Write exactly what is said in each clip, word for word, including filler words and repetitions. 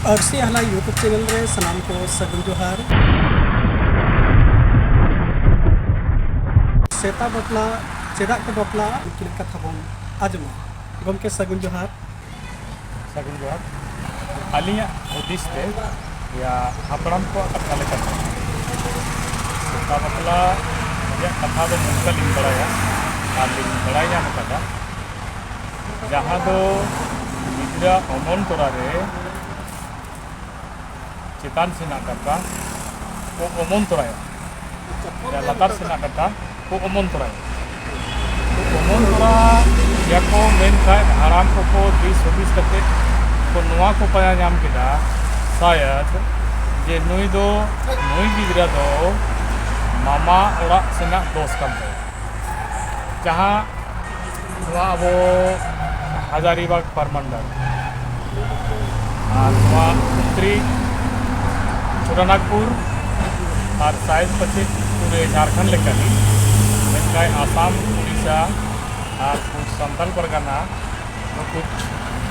ᱯᱟᱹᱨᱥᱤ ᱟᱦᱞᱟ YouTube channel ᱨᱮ ᱥᱟᱱᱟᱢ ᱠᱚ ᱥᱟᱹᱜᱩᱱ ᱡᱚᱦᱟᱨ᱾ ᱥᱮᱛᱟ ᱵᱟᱯᱞᱟ ᱪᱮᱫᱟᱜ ᱠᱚ ᱵᱟᱯᱞᱟᱜᱼᱟ, ᱩᱱᱠᱤᱱᱟᱜ ᱠᱟᱛᱷᱟ ᱵᱚᱱ ᱟᱸᱡᱚᱢᱟ᱾ ᱜᱚᱢᱠᱮ, ᱥᱟᱹᱜᱩᱱ ᱡᱚᱦᱟᱨ᱾ ᱥᱟᱹᱜᱩᱱ ᱡᱚᱦᱟᱨ᱾ ᱟᱹᱞᱤᱧᱟᱜ ᱦᱩᱫᱤᱥ ᱛᱮ, ᱭᱟ ᱦᱟᱯᱲᱟᱢ ᱠᱚᱣᱟᱜ ᱠᱟᱛᱷᱟ ᱞᱮᱠᱟᱛᱮ, ᱥᱮᱛᱟ ᱵᱟᱯᱞᱟ ᱨᱮᱭᱟᱜ ᱠᱟᱛᱷᱟ ᱫᱚ ᱱᱚᱝᱠᱟ ᱞᱤᱧ ᱵᱟᱲᱟᱭᱟ ᱟᱨ ᱞᱤᱧ ᱵᱟᱲᱟᱭ ᱧᱟᱢ ᱟᱠᱟᱫᱟ, ᱡᱟᱦᱟᱸ ᱫᱚ ᱜᱤᱫᱽᱨᱟᱹ ᱚᱢᱚᱱ ᱛᱚᱨᱟ ᱨᱮ ᱪᱮᱛᱟᱱ ᱥᱮᱱᱟᱜ ᱰᱟᱴᱟ ᱠᱚ ᱚᱢᱚᱱ ᱛᱚᱨᱟᱭᱟ, ᱡᱟᱦᱟᱸ ᱞᱟᱛᱟᱨ ᱥᱮᱱᱟᱜ ᱰᱟᱴᱟ ᱠᱚ ᱚᱢᱚᱱ ᱛᱚᱨᱟᱭᱟ᱾ ᱠᱚ ᱚᱢᱚᱱ ᱛᱚᱨᱟ ᱭᱟᱠᱚ, ᱢᱮᱱᱠᱷᱟᱱ ᱦᱟᱲᱟᱢ ᱠᱚᱠᱚ ᱫᱤᱥ ᱦᱩᱫᱤᱥ ᱠᱟᱛᱮ ᱠᱚ ᱱᱚᱣᱟ ᱠᱚ ᱯᱟᱸᱡᱟ ᱧᱟᱢ ᱠᱮᱫᱟ, ᱥᱟᱭᱟᱫ, ᱡᱮ ᱱᱩᱭ ᱫᱚ, ᱱᱩᱭ ᱜᱤᱫᱽᱨᱟᱹ ᱫᱚ ᱢᱟᱢᱟ ᱚᱲᱟᱜ ᱥᱮᱱᱟᱜ ᱫᱳᱥ ᱠᱟᱱ ᱛᱟᱭᱟ, ᱡᱟᱦᱟᱸ ᱱᱚᱣᱟ ᱟᱵᱚ ᱦᱟᱡᱟᱨᱤᱵᱟᱜᱽ ᱯᱟᱨᱢᱟᱱᱰᱟᱞ ᱟᱨ ᱱᱚᱣᱟ ᱩᱛᱛᱨᱤ ᱪᱷᱳᱴᱟᱱᱟᱜᱽᱯᱩᱨ ᱟᱨ ᱥᱟᱭᱤᱰ ᱯᱟᱪᱮ ᱯᱩᱨᱟᱹ ᱡᱷᱟᱲᱠᱷᱚᱸᱰ ᱞᱮᱠᱟᱜᱮ, ᱢᱮᱱᱠᱷᱟᱱ ᱟᱥᱟᱢ, ᱩᱲᱤᱥᱥᱟ ᱟᱨ ᱥᱟᱱᱛᱟᱞ ᱯᱟᱨᱜᱟᱱᱟ ᱱᱩᱠᱩ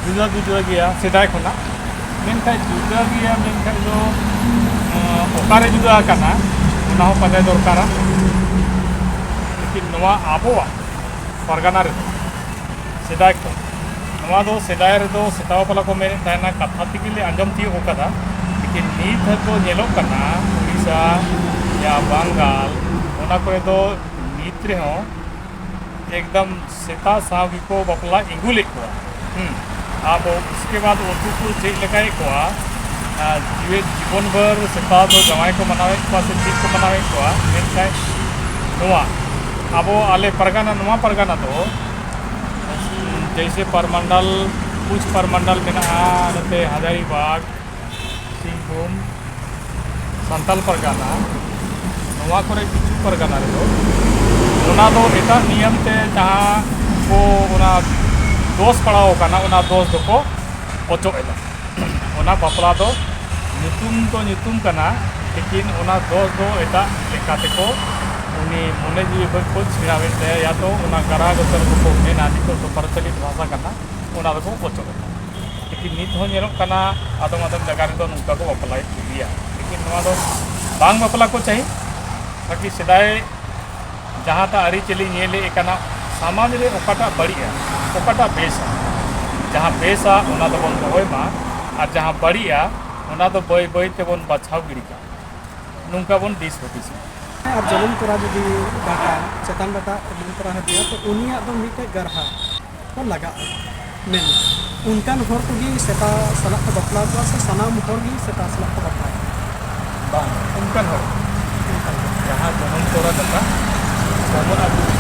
ᱡᱩᱫᱟᱹ ᱡᱩᱫᱟᱹ ᱜᱮᱭᱟ ᱥᱮᱫᱟᱭ ᱠᱷᱚᱱᱟᱜ᱾ ᱢᱮᱱᱠᱷᱟᱱ ᱡᱩᱫᱟᱹ ᱜᱮᱭᱟ ᱢᱮᱱᱠᱷᱟᱱ ᱫᱚ, ᱟᱸ, ᱚᱠᱟᱨᱮ ᱡᱩᱫᱟᱹ ᱟᱠᱟᱱᱟ, ᱚᱱᱟ ᱦᱚᱸ ᱯᱟᱸᱡᱟ ᱫᱚᱨᱠᱟᱨᱟ᱾ ᱞᱮᱠᱤᱱ ᱱᱚᱣᱟ ᱟᱵᱚᱣᱟᱜ ᱯᱟᱨᱜᱟᱱᱟ ᱨᱮᱫᱚ ᱥᱮᱫᱟᱭ ᱠᱷᱚᱱ, ᱱᱚᱣᱟ ᱫᱚ ᱥᱮᱫᱟᱭ ᱨᱮᱫᱚ ᱥᱮᱛᱟ ᱵᱟᱯᱞᱟ ᱠᱚ ᱢᱮᱱᱮᱫ ᱛᱟᱦᱮᱱᱟ, ᱠᱟᱛᱷᱟ ᱛᱮᱜᱮ ᱞᱮ ᱟᱸᱡᱚᱢ ᱛᱤᱭᱳᱜ ᱟᱠᱟᱫᱟ᱾ ᱞᱮᱠᱤᱱ ᱱᱤᱛ ᱦᱚᱸ ᱧᱮᱞᱚᱜ ᱠᱟᱱᱟ, ᱩᱲᱤᱥᱥᱟ ᱭᱟ ᱵᱟᱝᱜᱟᱞ, ᱚᱱᱟ ᱠᱚᱨᱮ ᱫᱚ ᱱᱤᱛ ᱨᱮᱦᱚᱸ ᱮᱠᱫᱚᱢ ᱥᱮᱛᱟ ᱥᱟᱶ ᱜᱮᱠᱚ ᱵᱟᱯᱞᱟ ᱤᱸᱜᱩᱞᱮᱫ ᱠᱚᱣᱟ᱾ ᱦᱩᱸ᱾ ᱟᱵᱚ ᱩᱥᱠᱮ ᱵᱟᱫ ᱩᱱᱠᱩ ᱠᱚ ᱪᱮᱫ ᱞᱮᱠᱟᱭᱮᱫ ᱠᱚᱣᱟ, ᱟᱨ ᱡᱤᱣᱮᱫ ᱡᱤᱵᱚᱱ ᱵᱷᱳᱨ ᱥᱮᱛᱟ ᱫᱚ ᱡᱟᱶᱟᱭ ᱠᱚ ᱢᱟᱱᱟᱣᱮᱫ ᱠᱚᱣᱟ ᱥᱮ ᱪᱮᱫ ᱠᱚ ᱢᱟᱱᱟᱣᱮᱫ ᱠᱚᱣᱟ, ᱢᱮᱱᱠᱷᱟᱱ ᱱᱚᱣᱟ ᱟᱵᱚ ᱟᱞᱮ ᱯᱟᱨᱜᱟᱱᱟ, ᱱᱚᱣᱟ ᱯᱟᱨᱜᱟᱱᱟ ᱫᱚ ᱡᱮᱭᱥᱮ ᱯᱟᱨᱢᱟᱱᱰᱟᱞ, ᱠᱩᱪ ᱯᱟᱨᱢᱟᱱᱰᱟᱞ ᱢᱮᱱᱟᱜᱼᱟ, ᱱᱚᱛᱮ ᱦᱟᱡᱟᱨᱤᱵᱟᱜᱽ, ᱥᱤᱝᱵᱷᱩᱢ, ᱥᱟᱱᱛᱟᱞ ᱯᱟᱨᱜᱟᱱᱟ, ᱱᱚᱣᱟ ᱠᱚᱨᱮ ᱠᱤᱪᱷᱩ ᱯᱟᱨᱜᱟᱱᱟ ᱨᱮᱫᱚ ᱚᱱᱟ ᱫᱚ ᱮᱴᱟᱜ ᱱᱤᱭᱚᱢ ᱛᱮ ᱡᱟᱦᱟᱸ ᱠᱚ ᱚᱱᱟ ᱫᱳᱥ ᱯᱟᱲᱟᱣ ᱟᱠᱟᱱᱟ, ᱚᱱᱟ ᱫᱳᱥ ᱫᱚᱠᱚ ᱚᱪᱚᱜ ᱮᱫᱟ᱾ ᱚᱱᱟ ᱵᱟᱯᱞᱟ ᱫᱚ ᱧᱩᱛᱩᱢ ᱫᱚ ᱧᱩᱛᱩᱢ ᱠᱟᱱᱟ, ᱞᱮᱠᱤᱱ ᱚᱱᱟ ᱫᱳᱥ ᱫᱚ ᱮᱴᱟᱜ ᱞᱮᱠᱟ ᱛᱮᱠᱚ ᱩᱱᱤ ᱢᱚᱱᱮ ᱡᱤᱣᱤ ᱠᱷᱚᱡ ᱠᱚ ᱪᱷᱤᱲᱟᱣᱮᱫ ᱛᱟᱭᱟ, ᱭᱟ ᱛᱚ ᱚᱱᱟ ᱜᱟᱨᱟ ᱜᱟᱛᱟᱨ ᱠᱚᱠᱚ ᱢᱮᱱᱟ, ᱱᱤᱛᱚᱜ ᱫᱚ ᱯᱨᱚᱪᱚᱞᱤᱛ ᱵᱷᱟᱥᱟ ᱠᱟᱱᱟ, ᱚᱱᱟ ᱫᱚᱠᱚ ᱚᱪᱚᱜ ᱮᱫᱟ᱾ ᱱᱤᱛ ᱦᱚᱸ ᱧᱮᱞᱚᱜ ᱠᱟᱱᱟ, ᱟᱫᱚᱢ ᱟᱫᱚᱢ ᱡᱟᱭᱜᱟ ᱨᱮᱫᱚ ᱱᱚᱝᱠᱟ ᱠᱚ ᱵᱟᱯᱞᱟᱭᱮᱫ ᱠᱚᱜᱮᱭᱟ, ᱞᱮᱠᱤᱱ ᱱᱚᱣᱟ ᱫᱚ ᱵᱟᱝ ᱵᱟᱯᱞᱟ ᱠᱚ ᱪᱟᱹᱦᱤ᱾ ᱛᱟᱠᱤ ᱥᱮᱫᱟᱭ ᱡᱟᱦᱟᱸᱴᱟᱜ ᱟᱹᱨᱤᱪᱟᱹᱞᱤ ᱧᱮᱞ ᱦᱮᱡ ᱟᱠᱟᱱᱟ, ᱥᱚᱢᱟᱡᱽ ᱨᱮ ᱚᱠᱟᱴᱟᱜ ᱵᱟᱹᱲᱤᱡᱼᱟ, ᱚᱠᱟᱴᱟᱜ ᱵᱮᱥᱟ, ᱡᱟᱦᱟᱸ ᱵᱮᱥᱟ ᱚᱱᱟ ᱫᱚᱵᱚᱱ ᱫᱚᱦᱚᱭ ᱢᱟ, ᱟᱨ ᱡᱟᱦᱟᱸ ᱵᱟᱹᱲᱤᱡᱼᱟ ᱚᱱᱟ ᱫᱚ ᱵᱟᱹᱭ ᱵᱟᱹᱭ ᱛᱮᱵᱚᱱ ᱵᱟᱪᱷᱟᱣ ᱜᱤᱰᱤ ᱠᱟᱜ, ᱱᱚᱝᱠᱟ ᱵᱚᱱ ᱫᱤᱥ ᱦᱩᱫᱤᱥ ᱢᱟ᱾ ᱟᱨ ᱡᱚᱱᱚᱢ ᱛᱚᱨᱟ ᱡᱩᱫᱤ ᱰᱟᱴᱟ, ᱪᱮᱛᱟᱱ ᱰᱟᱴᱟ ᱮᱢᱟᱱ ᱛᱚᱨᱟ ᱦᱟᱹᱴᱤᱧᱟ, ᱛᱚ ᱩᱱᱤᱭᱟᱜ ᱫᱚ ᱢᱤᱫᱴᱮᱡ ᱜᱟᱨᱦᱟ ᱠᱚ ᱞᱟᱜᱟᱜᱼᱟ᱾ ᱢᱮᱱ ᱚᱱᱠᱟᱱ ᱦᱚᱲ ᱠᱚᱜᱮ ᱥᱮᱛᱟ ᱥᱟᱞᱟᱜ ᱠᱚ ᱵᱟᱯᱞᱟ ᱠᱚᱣᱟ ᱥᱮ ᱥᱟᱱᱟᱢ ᱦᱚᱲ ᱜᱮ ᱥᱮᱛᱟ ᱥᱟᱞᱟᱜ ᱠᱚ ᱵᱟᱯᱞᱟ ᱠᱚᱣᱟ? ᱵᱟᱝ, ᱚᱱᱠᱟᱱ ᱦᱚᱲ ᱡᱟᱦᱟᱸ ᱡᱚᱱᱚᱢ ᱛᱚᱨᱟ ᱰᱟᱴᱟ ᱡᱮᱢᱚᱱ ᱟᱵᱚ